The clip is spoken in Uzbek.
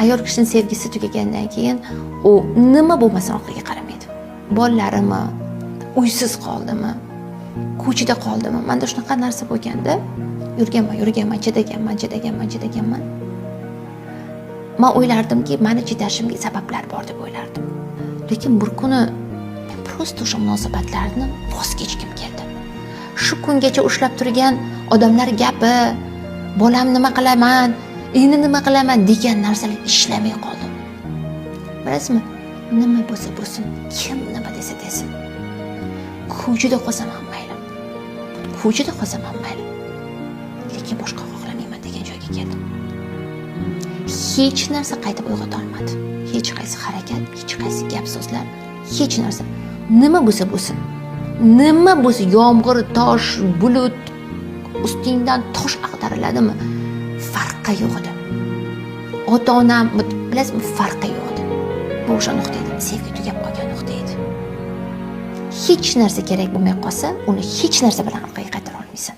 Ayol kishini sevgisi tugagandan keyin u nima bo'lmasin, orqaga qaramaydi. Bolalarimi, uysiz qoldimi, ko'chada qoldimi, manda shunaqa narsa bo'lganda, yurganman, yurganman, chidaganman, chidaganman, chidaganman. Man o'ylardimki, mani chidashimga sabablar bor deb o'ylardim. Lekin bir kuni men просто o'sha munosabatlarni voz kechgim keldi. Shu kungacha ushlab turgan odamlar gapi, bolam nima qilaman, endi nima qilaman degan narsalar ishlamay qoldi. Bilasizmi, nima bo'lsa bo'lsin, kim nima desa desin, ko'chada qolsam ham mayli, ko'chada qolsam ham mayli, lekin boshqa xohlamayman degan joyga keldim. Hech narsa qaytib uyg'ota olmadi, hech qaysi harakat, hech qaysi gap so'zlar, hech narsa. Nima bo'lsa bo'lsin, nima bo'lsa, yomg'ir, tosh, bulut, ustingdan tosh ag'dariladimi, farqi yo'q edi. Ota onam, bilasizmi, farqi yo'q edi. Bu o'sha nuqta edi, sevgi tugab qolgan nuqta edi. Hech narsa kerak bo'lmay qolsa, uni hech narsa bilan orqaga qaytara olmaysan.